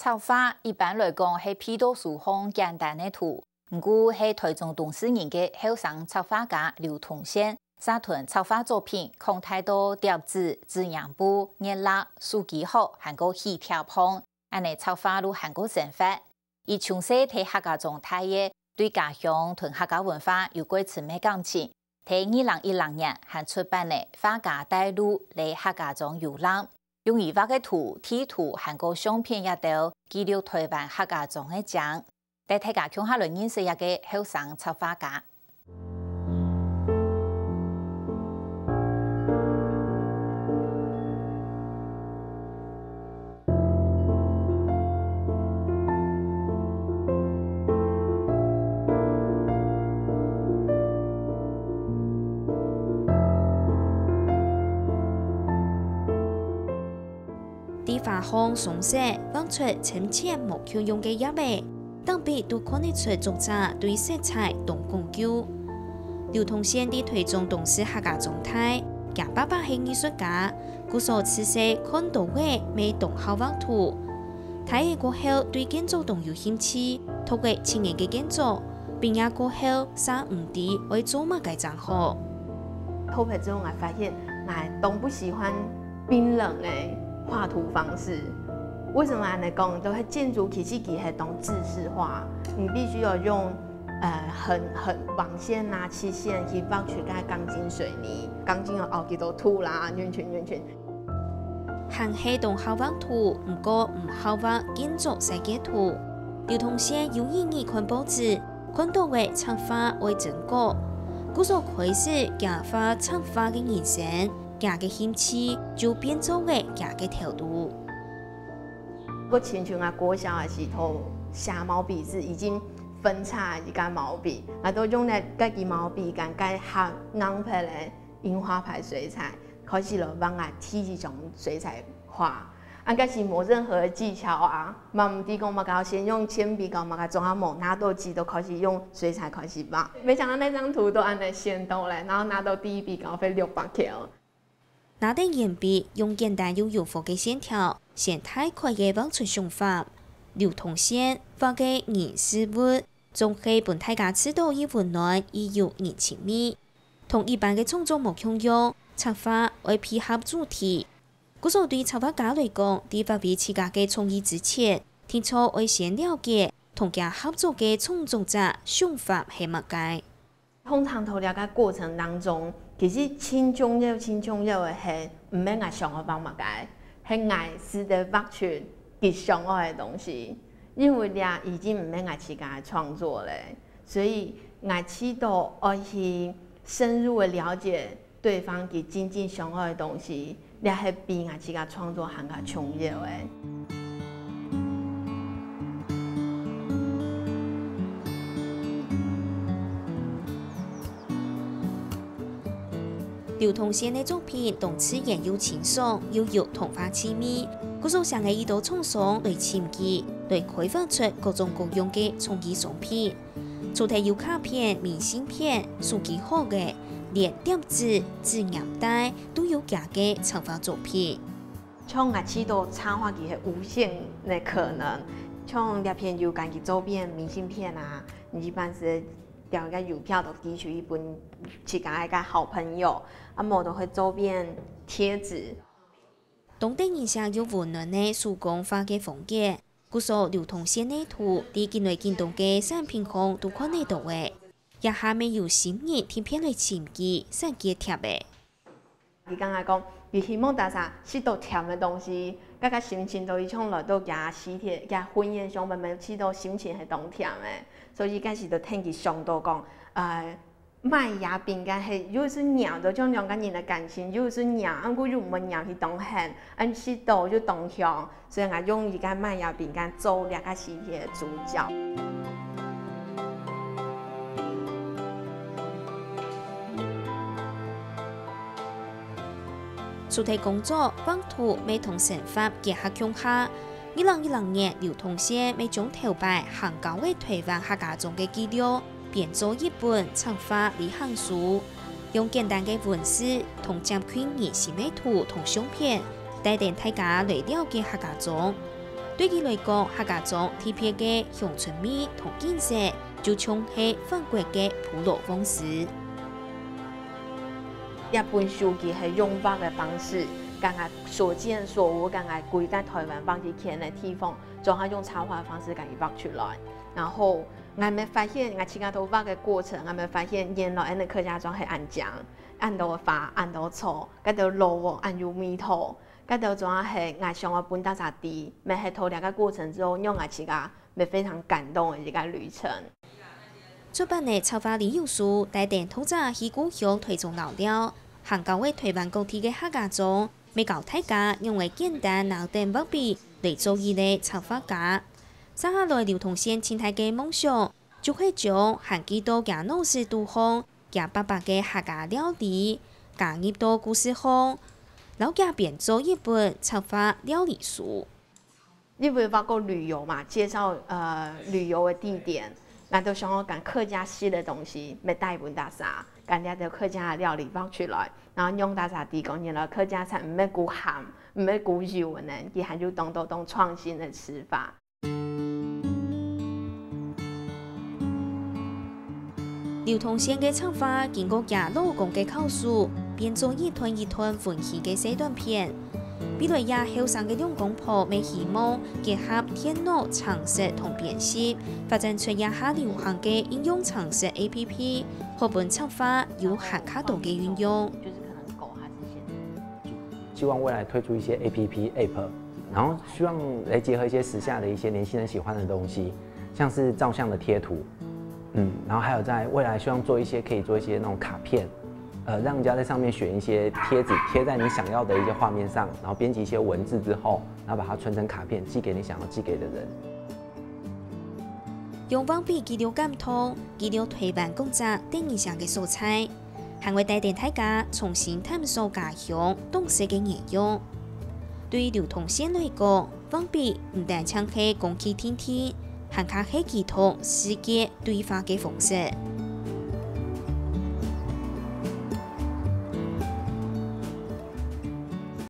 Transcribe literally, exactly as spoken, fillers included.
插畫一般來講係比較書項簡單个圖，毋過係臺中東勢人个後生插畫家劉同憲，就同插畫作品擴大到貼紙、紙黏布、月曆、手機殼，還過喜帖項，恁呢插畫就還過生活。佢從細在客家庄大个，對家鄉同客家文化有蓋深个感情。在二零一零年還出版了《畫家帶路》來客家庄遊覽，用佢畫个圖、地圖還過相片這兜，記錄臺灣客家庄个靚。帶大家共下來認識這个後生插畫家。 在畫項上色，畫出深淺無共樣个葉仔，頂壁都看得出作者對色彩當講究。劉同憲在臺中東勢客家庄大，厥爸爸係藝術家，故所自細看到仔乜當好畫圖。大仔過後對建築當有興趣，讀了七年个建築，畢業過後煞毋知愛做麼个正好。讀了之後，𠊎發現𠊎當不喜歡冰冷的畫圖方式。為什麼恁樣講？就係建築其實佢係當制式化，你必須要用，呃，很，很網線啊、曲線去畫出該鋼筋水泥，鋼筋有凹幾多凸啦，圓圈圓圈。還係當好畫圖，毋過毋好畫建築設計圖。劉同憲有一日看報紙，看到个插畫愛徵稿，故所開始厥畫插畫个人生，厥个興趣就變做了厥个頭路。 𠊎親像啊，國小个時候寫毛筆字已經分叉一个毛筆，𠊎都用了該支毛筆，跟該盒硬皮个印花牌水彩，開始來畫𠊎第一張水彩畫。啊，該時無任何的技巧啊，嘛毋知講麼个，先用鉛筆搞麼个，總也無拿到紙，都開始用水彩開始畫。沒想到那張圖都恁樣選到了，然後拿到第一筆稿費六百塊。 拿等鉛筆，用簡單又柔和个線條，先大概个畫出想法。劉同憲畫个人事物，總係分大家試著又溫暖又有人情味。同一般个創作無共樣，插畫愛配合主題。故所對插畫家來講，在發揮自家个創意之前，定著愛先了解同厥合作个創作者想法係麼个。 通常在這个過程當中，其實盡重要、盡重要个係，毋係𠊎想愛畫麼个，係𠊎使得畫出佢想愛个東西。因為這已經毋係𠊎自家个創作了，所以𠊎試著愛去深入个了解對方佢真正想愛个東西， 這係比𠊎自家創作還較重要个。劉同憲个作品當自然又清爽，又有童話趣味，故所成了一兜廠商來尋佢，來開發出各種各樣个創意商品。 除忒有卡片、明信片、手機殼仔，連貼紙、紙黏帶都有厥个插畫作品。像𠊎試著插畫佢係無限个可能，像這片有間佢做片明信片啊，你一般係調一個郵票都寄出去分自家一個好朋友，啊無就係做片貼紙。當得人惜又溫暖个手工畫个風格， 故所劉同憲个圖在緊來緊多个產品項都看得著仔。這下乜有新人特別來尋佢設計貼仔。佢剛剛講，佢希望大家食到甜个東西，該个心情都一樣來到厥喜帖、厥婚宴上面，乜試著心情係當甜个。所以該時就聽佢想到講，呃， 麥芽餅乾係又係黏到像兩個人个感情，又係黏，毋過又毋會黏去當絚，恁食到又當香，所以𠊎用一個麥芽餅乾做這個系列个主角。除忒工作，畫圖乜同生活結合共下。二零一零年，劉同憲乜將頭擺行腳个臺灣客家庄个記錄， 編做一本插畫旅行書，用簡單个文字同接近人心个圖同相片，帶等大家來了解客家庄。對佢來講，客家庄特別个鄉村味同景色，就像係翻過个部落往事。這本書佢係用畫个方式，將𠊎所見所聞，將𠊎歸个臺灣畫一圈个地方，總係用插畫个方式將佢畫出來。然後𠊎乜發現，𠊎自家在畫个過程，𠊎乜發現原來𠊎等客家庄係恁靚，恁多花，恁多草，該兜老屋恁有味道。 該兜總係𠊎想愛分大家知，乜係透過這个過程之後，讓𠊎自家乜非常感動个一个旅程。出版个插畫旅遊書，帶等讀者去故鄉臺中遶尞，行腳个臺灣各地个客家庄，乜教大家用个簡單拿等畫筆來做一个插畫家。接下來劉同憲盡大个夢想，就係將還記到厥腦屎肚項 厥爸爸个客家料理，加入到故事項，摎厥編做一本插畫料理書。因為畫過旅遊嘛，介紹呃旅遊个地點，𠊎就想愛將客家式个東西，乜帶分大家，將這兜客家个料理畫出來，然後讓大家知講，原來客家菜毋係顧鹹，毋係顧油个呢，佢還有當多當創新个吃法。 劉同憲个插畫經過厥老公个巧手，變做一段一段溫馨个細短片。未來這後生个兩公婆乜希望結合電腦程式同編輯，發展出這下流行个應用程式A P P，好分插畫有還較多个運用。就是可能狗它是現在 希望未来推出一些A P P App，然后希望来结合一些时下的一些年轻人喜欢的东西，像是照相的贴图，嗯，然后还有在未来希望做一些可以做一些那种卡片，呃，让人家在上面选一些贴纸，贴在你想要的一些画面上，然后编辑一些文字之后，然后把它存成卡片寄给你想要寄给的人。用畫筆記錄感動，記錄臺灣各跡得人惜个所在。 還會帶等大家重新探索家鄉當時个原樣。對劉同憲來講，畫筆毋單淨係工具定定，還較係佢同世界對話个方式。